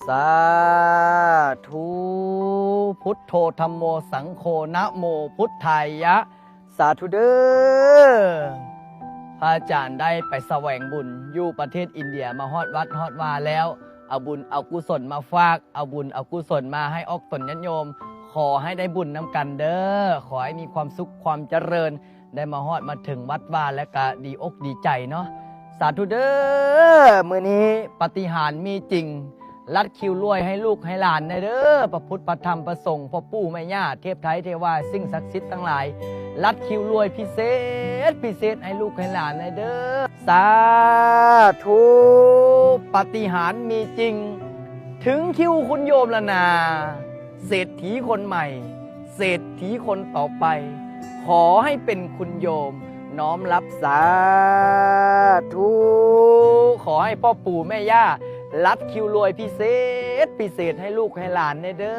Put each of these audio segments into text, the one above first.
ສາທຸ ພຸດໂທ ທຳໂມ ສັງໂຄ ນະໂມພຸດທາຍະ ສາທຸເດີ. ພະອາຈານໄດ້ໄປສະແຫວງບຸນຢູ່ປະເທດອິນເດຍ ມາຮອດວັດຮອດວາແລ້ວ ເອົາບຸນເອົາກຸສົນມາຝາກ ເອົາບຸນເອົາກຸສົນມາໃຫ້ອອກຕົນຍາດໂຍມ ຂໍໃຫ້ໄດ້ບຸນນຳກັນເດີ ຂໍໃຫ້ມີຄວາມສຸກຄວາມຈະເລີນ ໄດ້ມາຮອດມາເຖິງວັດວາແລ້ວກະດີອົກດີໃຈເນາະ ສາທຸເດີ. ມື້ນີ້ປາຕິຫານມີຈິງ ລັດຄິວລວຍໃຫ້ລູກໃຫ້ຫຼານແດ່ເດີ ພະພຸດພະທຳພະສົງ ພໍ່ປູ່ແມ່ຍ່າ ເທບໄທເທວາ ສິ່ງສັກສິດທັງຫຼາຍ ລັດຄິວລວຍພິເສດພິເສດໃຫ້ລູກໃຫ້ຫຼານແດ່ເດີ ສາທຸ. ປາຕິຫານມີຈິງ ເຖິງຄິວຄຸນໂຍມລະນາ ເສດຖີຄົນໃໝ່ ເສດຖີຄົນຕໍ່ໄປ ຂໍໃຫ້ເປັນຄຸນໂຍມ ນ້ອມຮັບ ສາທຸ. ຂໍໃຫ້ພໍ່ປູ່ແມ່ຍ່າ ລັດຄິວລວຍພິເສດພິເສດໃຫ້ລູກໃຫ້ຫຼານແດ່ເດີ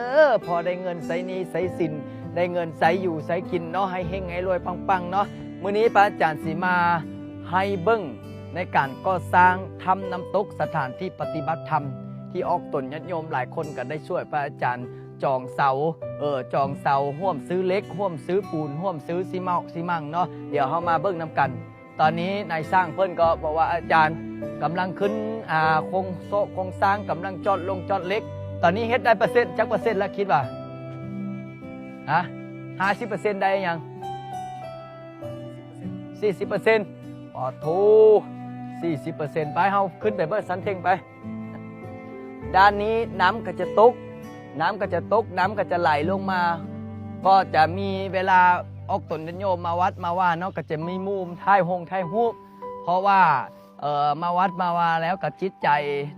ພໍໄດ້ເງິນໃຊ້ໜີ້ໃຊ້ສິນ ໄດ້ເງິນໃຊ້ຢູ່ໃຊ້ກິນເນາະ ໃຫ້ເຮັງໃຫ້ລວຍປັງໆເນາະ. ມື້ນີ້ພະອາຈານຊິມາໃຫ້ເບິ່ງໃນການກໍ່ສ້າງຖ້ຳນ້ຳຕົກ ສະຖານທີ່ປະຕິບັດທຳ ທີ່ອອກຕົນຍາດໂຍມຫຼາຍຄົນກໍໄດ້ຊ່ວຍພະອາຈານຈອງເສົາ ເອີ ຈອງເສົາ ຮ່ວມຊື້ເຫຼັກ ຮ່ວມຊື້ປູນ ຮ່ວມຊື້ຊີເມົ້າຊີມັງເນາະ. ດຽວເຮົາມາເບິ່ງນຳກັນ. ຕອນນີ້ນາຍຊ່າງເພິ່ນກໍບອກວ່າ ອາຈານກຳລັງຂຶ້ນ ອ່າ ໂຄງໂຊ- ໂຄງສ້າງ ກຳລັງຈອດລົງຈອດເຫຼັກ. ຕອນນີ້ເຮັດໄດ້ເປີເຊັນ ຈັກເປີເຊັນລະ ຄິດວ່າ? ຮະ? ຫ້າສິບເປີເຊັນໄດ້ຫຍັງ? ສີ່ສິບເປີເຊັນ. ອໍໂທ ສີ່ສິບເປີເຊັນ. ໄປ ເຮົາຂຶ້ນໄປເບິ່ງສັນເທັງໄປ. ດ້ານນີ້ນ້ຳກໍຈະຕົກ ນ້ຳກໍຈະຕົກ ນ້ຳກໍຈະໄຫຼລົງມາ ກໍຈະມີເວລາອອກຕົນຍາດໂຍມມາວັດມາວາເນາະ ກໍຈະມີມຸມຖ່າຍຮົງຖ່າຍຮູບ ເພາະວ່າ ເອີ ມາວັດມາວາແລ້ວກໍຈິດໃຈ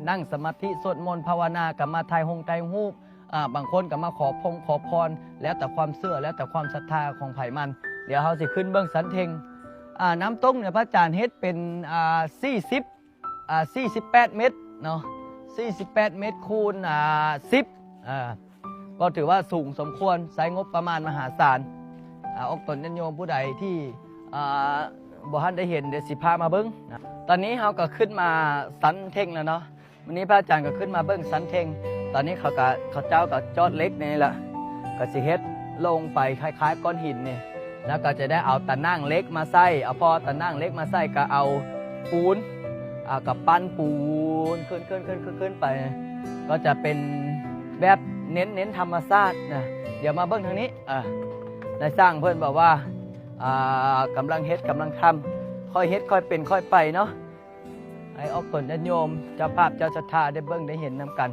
ນັ່ງສະມາທິ ສວດມົນພາວະນາ ກໍມາຖ່າຍຮົງຖ່າຍຮູບ ອາ ບາງຄົນກໍມາຂໍພົງຂໍພອນ ແລ້ວແຕ່ຄວາມເຊື່ອ ແລ້ວແຕ່ຄວາມສັດທາຂອງໃຜມັນ. ດຽວເຮົາຊິຂຶ້ນເບິ່ງສັນເທັງ ອາ ນ້ຳຕົກເນຍ ພະອາຈານເຮັດເປັນ ອາ ສີ່ສິບ ອາ ສີ່ສິບແປດເມັດເນາະ ສີ່ສິບແປດເມັດຄູນ ອາ ສິບ ອາ ກໍຖືວ່າສູງສົມຄວນ ໃຊ້ງົບປະມານມະຫາສານ. ອາ ອອກຕົນຍາດໂຍມຜູ້ໃດທີ່ ອາ ບໍ່ທັນໄດ້ເຫັນ ດຽວຊິພາມາເບິ່ງນະ. ຕອນນີ້ເຮົາກໍຂຶ້ນມາສັນເທັງແລ້ວເນາະ ມື້ນີ້ພະອາຈານກໍຂຶ້ນມາເບິ່ງສັນເທັງ. ຕອນນີ້ເຂົາກໍ ເຂົາເຈົ້າກໍຈອດເຫຼັກນີ້ລະ ກໍຊິເຮັດລົງໄປຄ້າຍໆກ້ອນຫີນນີ້ ແລ້ວກໍຈະໄດ້ເອົາຕາໜ່າງເຫຼັກມາໃສ່ ເອົາພໍຕາໜ່າງເຫຼັກມາໃສ່ ກໍເອົາປູນ ອາ ກໍປັ້ນປູນຂຶ້ນໆໆໆໄປ ກໍຈະເປັນແບບເນັ້ນ ເນັ້ນທຳມະຊາດນະ. ດຽວມາເບິ່ງທາງນີ້ ອາ ນາຍຊ່າງເພິ່ນບອກວ່າ ອາ ກຳລັງເຮັດ ກຳລັງທຳ ຄ່ອຍເຮັດຄ່ອຍເປັນຄ່ອຍໄປເນາະ ໃຫ້ອອກຕົນຍາດໂຍມ ເຈົ້າພາບເຈົ້າສັດທາໄດ້ເບິ່ງໄດ້ເຫັນນຳກັນ.